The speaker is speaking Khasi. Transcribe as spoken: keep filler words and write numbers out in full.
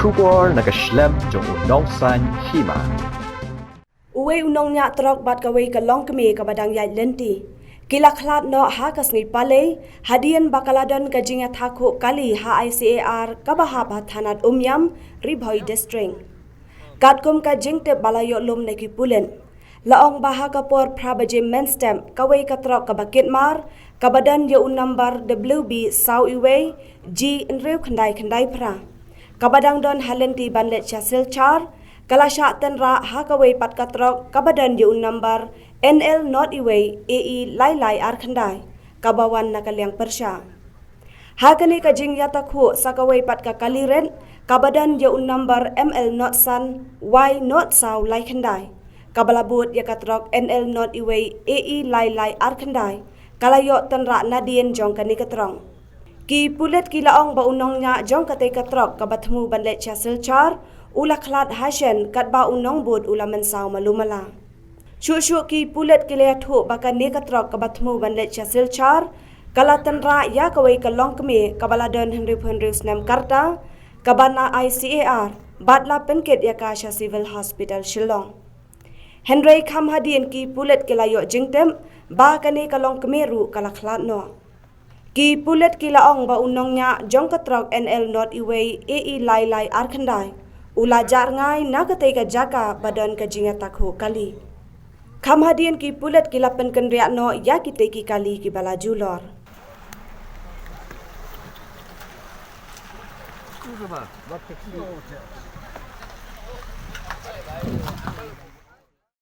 Khubor na ka shlem jong u nongsan hima. Uwei u nongñiah trok bad kawei ka longkmie kaba dang ïaid lynti ki la khlad noh ha ka sngi Palei hadien ba ka la don ka jingïathakhuh kali ha I C A R kaba hap ha thanat Umiam, Ri Bhoi District. Katkum ka jingtip ba la ïoh lum na ki pulit, la ong ba ha ka por phra baje mynstep kawei ka trok kaba kit mar kaba don ïa u number W B saw uwei G hynriew khyndai khyndai phra, kaba dang don ha lynti ban leit sha Silchar, ka la shah tynrah ha kawei pat ka trok kaba don ïa u number N L not uwei A E lai lai ar khyndai, kaba wan na ka liang pyrshah. Ha kane ka jingïatakhuh sa kawei pat ka kali rit kaba don ïa u number M L not san Y not saw lai khyndai, kaba la bud ïa ka trok N L not uwei A E lai lai ar khyndai, ka la ïoh tynrah nadien jong kane ka trok. Ki pulit ki la ong ba u nongñiah jong katei ka trok kaba thmu ban leit sha Silchar u la khlad hashen katba u nongbud u la mynsaw malu mala. Shuh shuh ki pulit ki la ïathuh ba kane ka trok kaba thmu ban leit sha Silchar ka la tynrah ïa kawei ka longkmie kaba la don hynriewphew hynriew snem ka rta, kaba na I C A R bad la pynkit ïa ka sha Civil Hospital Shillong. Hynrei kham hadien ki pulit ki la ïoh jingtip ba kane ka longkmie ruh ka la khlad noh. Ki pulit ki la ong ba u nongñiah jong ka trok N L not uwei A E lai lai ar khyndai u la jah rngai na katei ka jaka ba don ka jingïatakhuh kali. Kham hadien ki pulit ki la pynkynriah noh ïa kitei ki kali kiba la julor.